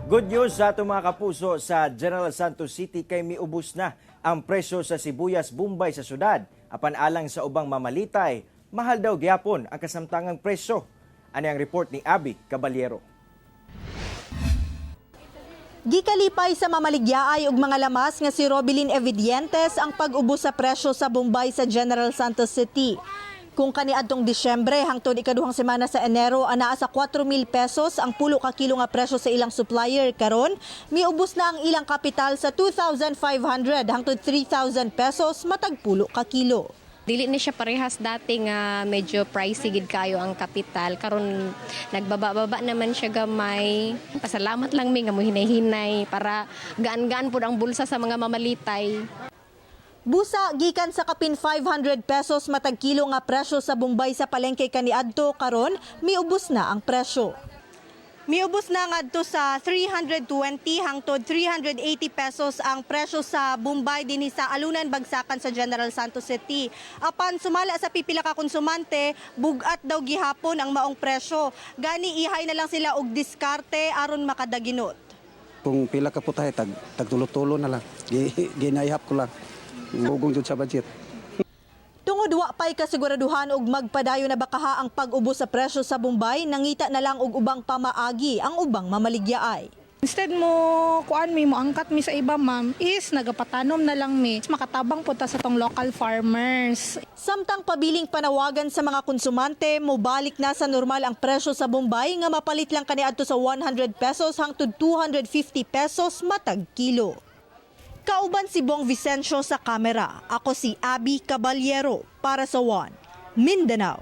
Good news sa atong mga kapuso sa General Santos City kay miubos na ang presyo sa sibuyas Bombay sa syudad. Apan alang sa ubang mamalitay, mahal daw gyapon ang kasamtangang presyo. Ani ang report ni Abby Caballero. Gikalipay sa mamaligyaay og mga lamas nga si Robilin Evidientes ang pag-ubos sa presyo sa Bombay sa General Santos City. Kung kaniadtong Disyembre hangtod ikaduhang semana sa Enero, anaa sa 4,000 pesos ang pulo ka kilo nga presyo sa ilang supplier, karon miubos na ang ilang kapital sa 2,500 hangtod 3,000 pesos matag pulo ka kilo. Dili ni siya parehas dati nga medyo pricey gid kayo ang kapital. Karon nagbaba-baba naman siya gamay. Pasalamat lang mi nga mo hinay-hinay para gaan-gaan pud ang bulsa sa mga mamalitay. Busa gikan sa kapin 500 pesos matag kilo nga presyo sa Bombay sa palengke kaniadto, karon miubos na ang presyo. Miubos na ngadto sa 320 hangtod 380 pesos ang presyo sa Bombay dinhi sa Alunan, Bagsakan sa General Santos City. Apan sumala sa pipila ka konsumante, bugat daw gihapon ang maong presyo. Gani ihay na lang sila og diskarte aron makadaginot. Kung pila ka putahe, tag tulo-tulo na lang. Ginayhap ko lang. Ugong jud sa budget. Tungod wa pay kasiguraduhan og magpadayon na bakaha ang pag-ubos sa presyo sa Bombay, nangita na lang og ubang pamaagi ang ubang mamaligyaay. Instead mo kuan mi mo angkat mi sa iba, ma'am, is nagapatanom na lang mi. Makatabang po ta sa tong local farmers. Samtang pabiling panawagan sa mga konsumante, mobalik na sa normal ang presyo sa Bombay nga mapalit lang kaniadto sa 100 pesos hangtod 250 pesos matag kilo. Kauban si Bong Vicencio sa kamera. Ako si Abby Caballero para sa One Mindanao.